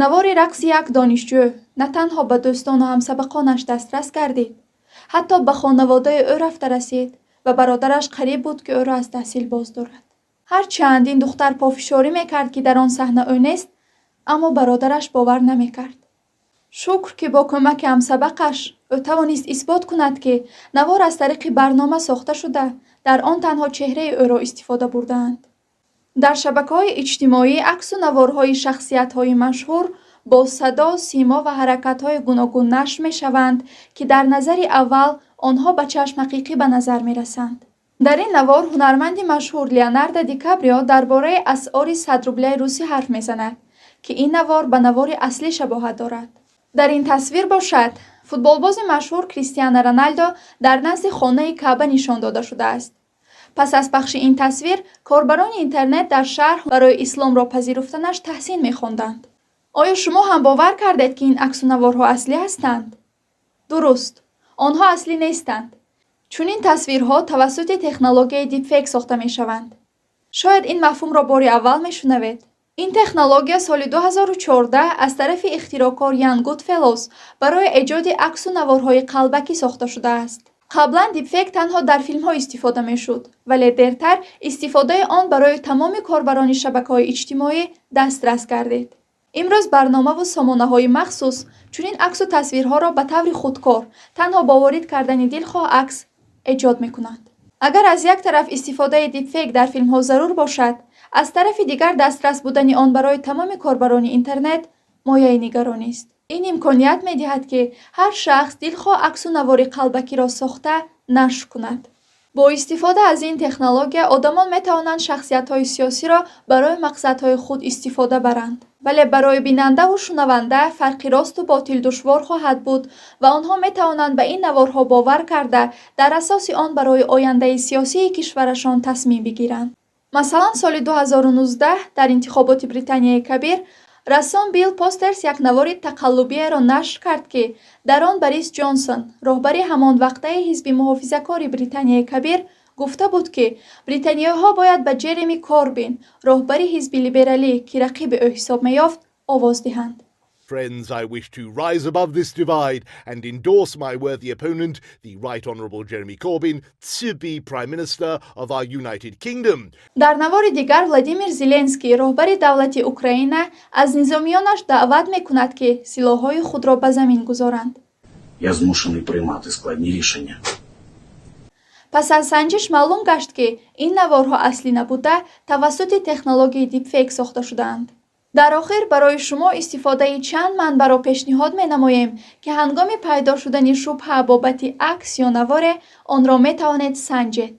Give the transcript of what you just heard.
Навори рақси як донишҷӯ на танҳо ба дӯстону ҳамсабақонаш дастрас гардид, ҳатто ба хонаводаи ӯ рафта расид ва бародараш қариб буд, ки ӯро аз таҳсил боздорад. Ҳарчанд ин духтар пофишорӣ мекард, ки дар он саҳна ӯ нест, аммо бародараш бовар намекард. Шукр, ки бо кӯмаки ҳамсабақаш ӯ тавонист исбот кунад, ки навор аз тариқи барнома сохта шуда, дар он танҳо чеҳраи ӯро истифода бурдаанд. Дар шабакаҳои иҷтимоӣ аксу наворҳои шахсиятҳои машҳур бо садо, симо ва ҳаракатҳои гуногун нашр мешаванд, ки дар назари аввал онҳо ба чашм ҳақиқӣ ба назар мерасанд. Дар ин навор ҳунарманди машҳур Леонардо Ди Каприо дар бораи асъори 100 рублаи русӣ ҳарф мезанад, ки ин навор ба навори аслӣ шабоҳат дорад. Дар ин тасвир бошад, футболбози машҳур Кристиано Роналдо дар назди хонаи Каъба нишон дода шудааст. Пас аз пахши ин тасвир корбарони интернет дар шарҳ барои исломро пазируфтанаш таҳсин мехонданд. Оё шумо ҳам бовар кардед, ки ин аксу наворҳо аслӣ ҳастанд? Дуруст, онҳо аслӣ нестанд. Чунин тасвирҳо тавассути технологияи дипфейк сохта мешаванд. Шояд ин мафҳумро бори аввал мешунавед. Ин технология соли 2014 аз тарафи ихтироъкор Ян Гудфеллоус барои эҷоди аксу наворҳои қалбакӣ сохта шудааст. Қаблан дипфейк танҳо дар филмҳо истифода мешуд, вале дертар истифодаи он барои тамоми корбарони шабакаҳои иҷтимоӣ дастрас гардид. Имрӯз барномаву сомонаҳои махсус чунин аксу тасвирҳоро ба таври худкор танҳо бо ворид кардани дилхоҳ акс эҷод мекунанд. Агар аз як тараф истифодаи дипфейк дар филмҳо зарур бошад, аз тарафи дигар дастрас будани он барои тамоми корбарони интернет мояи нигаронист. Ин имконият медиҳад, ки ҳар шахс дилхоҳ аксу навори қалбакиро сохта нашр кунад. Бо истифода аз ин технология одамон метавонанд шахсиятҳои сиёсиро барои мақсадҳои худ истифода баранд, вале барои бинандаву шунаванда фарқи росту ботил душвор хоҳад буд ва онҳо метавонанд ба ин наворҳо бовар карда, дар асоси он барои ояндаи сиёсии кишварашон тасмим бигиранд. Масалан, соли 2019 дар интихоботи Британияи Кабир рассом Билл Постерс як навори тақаллубиеро нашр кард, ки дар он Борис Ҷонсон, роҳбари ҳамонвақтаи Ҳизби муҳофизакори Британияи Кабир, гуфта буд, ки британиёиҳо бояд ба Ҷереми Корбин, роҳбари Ҳизби Либералӣ, ки рақиби ӯ ҳисоб меёфт, овоз диҳанд. Friends, I wish to rise above this divide and endorse my worthy opponent, the Right Honourable Jeremy Corbyn, to be Prime Minister of our United Kingdom. Дар навори дигар Владимир Зеленский, роҳбари давлати Украина, аз низомиёнаш даъват мекунад, ки силоҳҳои худро ба замин гузоранд. Я змушений приймати складні рішення. Пас аз санҷиш маълум гашт, ки ин наворҳо аслӣ набуда, тавассути технологияи дипфейк сохта шудаанд. Дар охир барои шумо истифодаи чанд манбаъро пешниҳод менамоем, ки ҳангоми пайдо шудани шубҳа бобати акс ё наворе онро метавонед санҷед.